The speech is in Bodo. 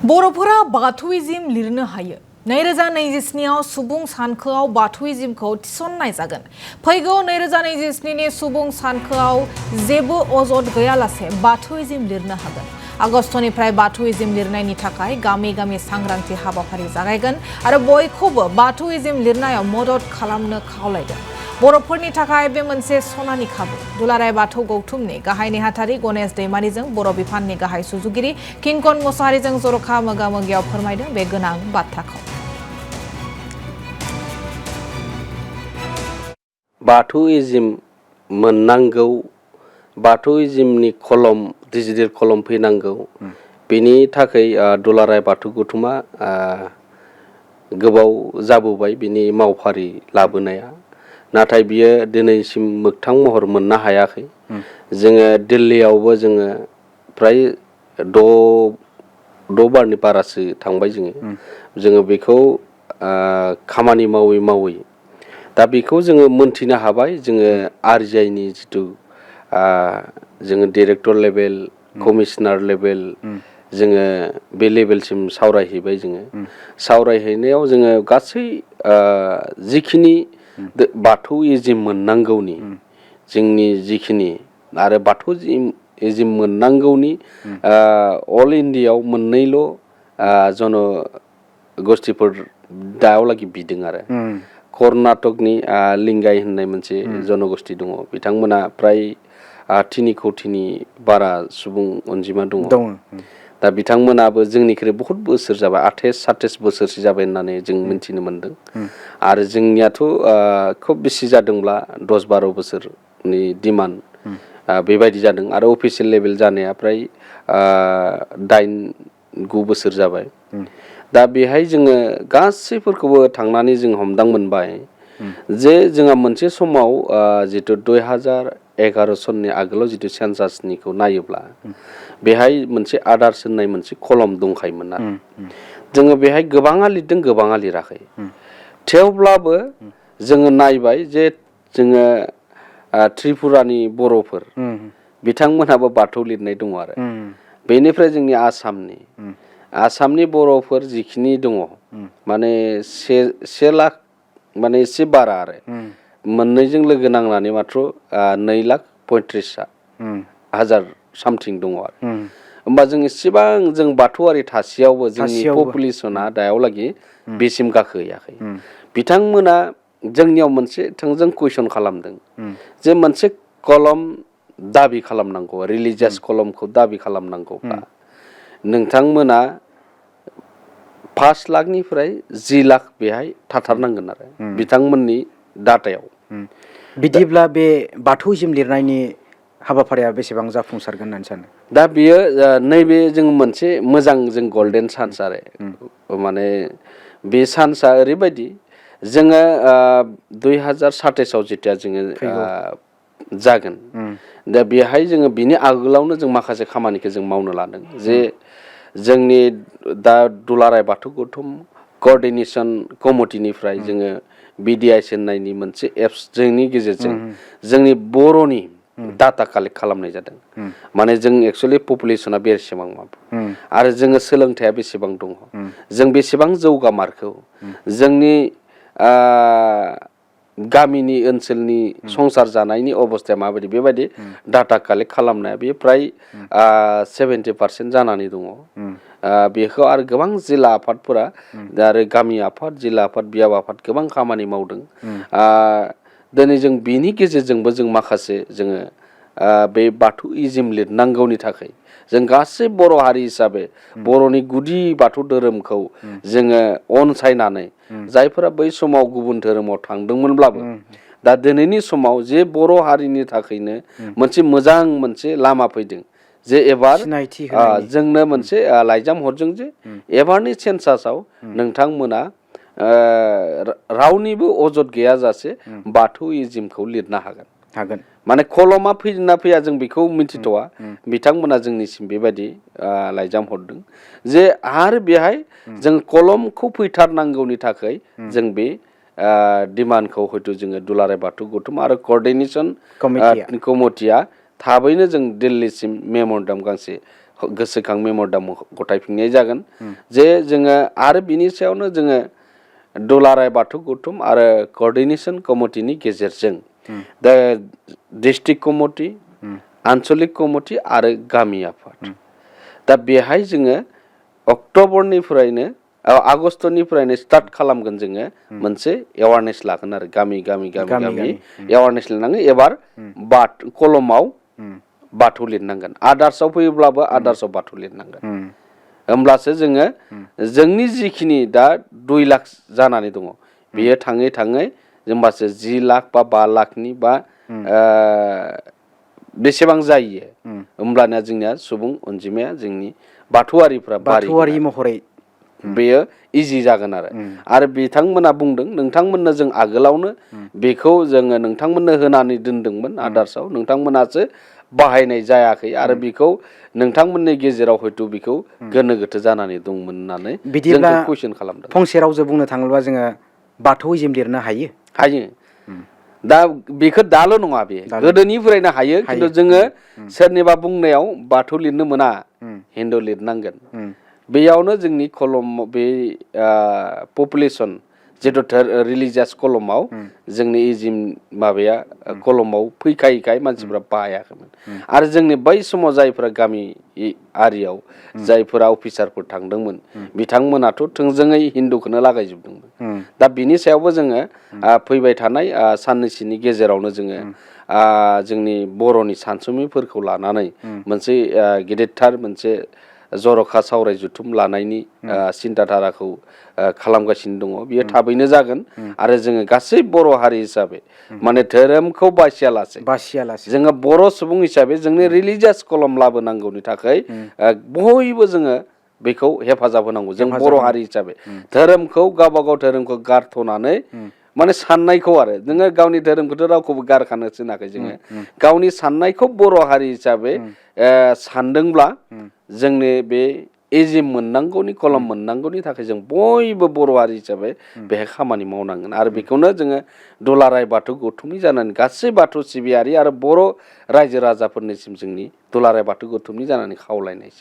बर'फोरा बाथौइज्म लिरनो हायो। 2027आव सुबुं सानखोआव बाथौइज्मखौ थिसननाय जागोन। फैगौ 2027नि सुबुं सानखोआव जेबो अजद गैयालासे बाथौइज्म लिरनो हागोन। आगस्तनिफ्राय बाथौइज्म लिरनायनि थाखाय गामि गामि सांग्रांथि हाबाफारि जागायगोन आरो बयखौबो बाथौइज्म लिरनायाव मदद खालामनो खावलायदों। बर'फोरनि थाखाय बे मोनसे सनानि खाबु। दुलाराय बाथौ गौथुमनि गाहाय नेहाथारि गणेश दैमारिजों बर' बिफाननि गाहाय सुजुगिरि किंकन मुसाहारिजों जर'खा मोगा-मोगियाव फोरमायदों बे गोनां बाथ्राखौ। बाथौइज्म मोननांगौ, बाथौइज्मनि कलम डिजिटेल कलम फैनांगौ, बेनि थाखाय दुलाराय बाथौ गौथुमा गोबाव जाबोबाय बिनि मावफारि लाबोनाया। नाथाय बियो दिनैसिम मोगथां महर मोननो हायाखै। जोङो दिल्लीयावबो जोङो फ्राय द' बारनि बारासो थांबाय जोङो बेखौ खामानि मावै मावै दा बेखौ जोङो मोनथिनो हाबाय। जोङो आरजिआइनि जिथु जोङो डाइरेक्टर लेभेल, कमिशनार लेभेल, जोङो बे लेभेलसिम सावरायहैबाय। जोङो सावरायहैनायाव जोङो गासै जिखिनि बाथौइज्म मोननांगौनि जोंनि जिखिनि आरो बाथौइज्म मोननांगौनि अल इन्डियायाव मोननैल' जनगोष्ठीफोर दायावलागि बिदों आरो कर्नाटकनि लिंगाय होननाय मोनसे जनगोष्ठी दङ। बिथांमोना फ्राय 3 कौटिनि बारा सुबुं अनजिमा दङ। दा बिथांमोनाबो जोंनिख्रुइ बहुत बोसोर जाबाय, 28-27 बोसोरसो जाबाय होननानै जों मिथिनो मोनदों। आरो जोंनियाथ' खोब बेसि जादोंब्ला 10-12 बोसोरनि डिमान्ड बेबायदि जादों आरो अफिसियेल लेभेल जानाया फ्राय 8-9 बोसोर जाबाय। दा बेहाय जोङो गासैफोरखौबो थांनानै जों हमदां मोनबाय जे जोंहा मोनसे समाव जितु 2011 सननि आगोलाव जितु सेन्सासनिखौ नायोब्ला बेहाय मोनसे आदार्स होननाय मोनसे कलम दंखायोमोन आरो जोङो बेहाय गोबाङा लिरदों, गोबाङा लिराखै। थेवब्लाबो जोङो नायबाय जे जोङो त्रिपुरानि बर'फोर बिथांमोनहाबो बाथौ लिरनाय दङ आरो बेनिफ्राय जोंनि आसामनि बर'फोर जिखिनि दङ माने 1 लाख माने एसे बारा आरो मोननैजों लोगो नांनानै माथ्र 2,35,000 सामथिं दङ आरो होमबा जों इसेबां जों बाथौआरि थासेयावबो जोंनि पपुलेसना दायावलागि बेसिम गाखोहैयाखै। बिथांमोना जोंनियाव मोनसे थोंजों कुइसन खालामदों जे मोनसे कलम दाबि खालामनांगौ, रिलिजियास कलमखौ दाबि खालामनांगौब्ला नोंथांमोना 5 लाखनिफ्राय 10 लाख बेहाय थाथारनांगोन आरो बिथांमोननि डाटायाव। बिदिब्ला बे बाथौइज्म लिरनायनि हाबाफारिया बेसेबां जाफुंसारगोन होननानै सानो? दा बियो नैबे जों मोनसे मोजां जों गल्डेन चान्स आरो माने बे चान्सआ ओरैबायदि जोङो 2027आव जेथिया जोङो जागोन दा बेहाय जोङो बिनि आगोलावनो जों माखासे खामानिखौ जों मावनो लादों जे जोंनि दा दुलाराय बाथौ गौथुम क'अर्डिनेशन कमिटिनिफ्राय जोङो BDIS होननायनि मोनसे एप्स जोंनि गेजेरजों जोंनि बर'नि डाटा कालेक्ट खालामनाय जादों। माने जों एक्सुअलि पपुलेसना बेसेबां आरो जोङो सोलोंथाइया बेसेबां दङ, जों बेसेबां जौगामारखौ, जोंनि गामिनि ओनसोलनि संसार जानायनि अबस्थाया माबायदि बेबायदि डाटा कालेक्ट खालामनाया बे फ्राय 70% जानानै दङ। बेखौ आरो गोबां जिल्ला आफादफोरा आरो गामि आफाद, जिल्ला आफाद, बियाब आफाद गोबां खामानि मावदों। दिनै जों बिनि गेजेरजोंबो जों माखासे जोङो बे बाथौइज्म लिरनांगौनि थाखाय जों गासै बर' हारि हिसाबै बर'नि गुदि बाथौ धोरोमखौ जोङो अनसायनानै जायफोरा बै समाव गुबुन धोरोमाव थांदोंमोनब्लाबो दा दिनैनि समाव जे बर' हारिनि थाखायनो मोनसे मोजां मोनसे लामा फैदों जे एबार जोंनो मोनसे लाइजाम हरदों जे एबारनि सेन्सासाव नोंथांमोना रावनिबो अजद गैयाजासे बाथौइज्मखौ लिरनो हागोन। माने कलमा फैना फैया जों बेखौ मिथिथ'वा, बिथांमोना जोंनिसिम बेबायदि लाइजाम हरदों जे आरो बेहाय जों कलमखौ फैथारनांगौनि थाखाय जों बे डिमान्डखौ हयथ' जोङो दुलाराय बाथौ गौथुम आरो क'अर्डिनेशन कमिटिया थाबैनो जों दिल्लीसिम मेम'रेन्डाम गांसे गोसोखां मेम'रेन्डाम गथायफिननाय जागोन जे जोङो आरो बिनि सायावनो जोङो दुलाराय बाथौ गौथुम आरो क'अर्डिनेशन कमिटिनि गेजेरजों दा डिस्ट्रिक्ट कमिटि आन्चलिक कमिटि आरो गामि आफाद दा बेहाय जोङो अक्ट'बरनिफ्रायनो आगस्ट'निफ्रायनो स्टार्ट खालामगोन जोङो मोनसे एवारनेस लागोन आरो गामि एवारनेस लानांगोन एबार कलमाव बाथौ लिरनांगोन आदार्सआव फैयोब्लाबो आदार्सआव बाथौ लिरनांगोन होमब्लासो जोङो जोंनि जिखिनि दा 2 लाख जानानै दङ बेयो थाङै थाङै होमबासो 10 लाख बा 5 लाखनि बा बेसेबां जायो होमब्लाना जोंनिया सुबुं अनजिमाया जोंनि बाथौआरिफ्रा बाथौआरि महरै बेयो इजि जागोन आरो बिथांमोना बुंदों नोंथांमोननो जों आगोलावनो बेखौ जोङो नोंथांमोननो होनानै दोनदोंमोन आदार्सआव नोंथांमोनासो बाहायनाय जायाखै आरो बेखौ नोंथांमोननि गेजेराव हयथ' बेखौ गोनो गोथो जानानै दंमोन होननानै बिदिब्ला जोंखौ कुइसन खालामदों फंसे रावजों बुंनो थाङोब्ला जोङो बाथौइज्म लिरनो हायो दा बेखौ दाल' नङा बे गोदोनिफ्रायनो हायो खिन्थु जोङो सोरनिबा बुंनायाव बाथौ लिरनो मोना हिन्दु लिरनांगोन बेयावनो जोंनि कलम बे पपुलेसन जिथु रिलिजियास कलमाव जोंनि इजिम माबाया कलमाव फैखायैखाय मानसिफ्रा बाहायाखैमोन आरो जोंनि बै समाव जायफोरा गामि आरियाव जायफोरा अफिसारफोर थांदोंमोन बिथांमोनाथ' थोंजोङै हिन्दुखौनो लागायजोबदोंमोन दा बिनि सायावबो जोङो फैबाय थानाय साननैसोनि गेजेरावनो जोङो जोंनि बर'नि सानसुमैफोरखौ लानानै मोनसे गिदिरथार मोनसे जर'खा सावराय जुथुम लानायनि सिन्ताधाराखौ खालामगासिनो दङ बियो थाबैनो जागोन आरो जोङो गासै बर' हारि हिसाबै माने धोरोमखौ बासियालासे जोङो बर' सुबुं हिसाबै जोंनि रिलिजियास कलम लाबोनांगौनि थाखाय बयबो जोङो बेखौ हेफाजाब होनांगौ जों बर' हारि हिसाबै धोरोमखौ गावबा गाव धोरोमखौ गारथ'नानै माने साननायखौ आरो जोङो गावनि धोरोमखौथ' रावखौबो गारखानो थिनाखै जोङो गावनि साननायखौ बर' हारि हिसाबै सानदोंब्ला जोंनि बे इजिम मोननांगौनि कलम मोननांगौनि थाखाय जों बयबो बर' हारि हिसाबै बेहाय खामानि मावनांगोन आरो बेखौनो जोङो दुलाराय बाथौ गौथुमनि जानानै गासै बाथौ सिबियारि आरो बर' रायजो राजाफोरनिसिम जोंनि दुलाराय बाथौ गौथुमनि जानानै खावलायनायसै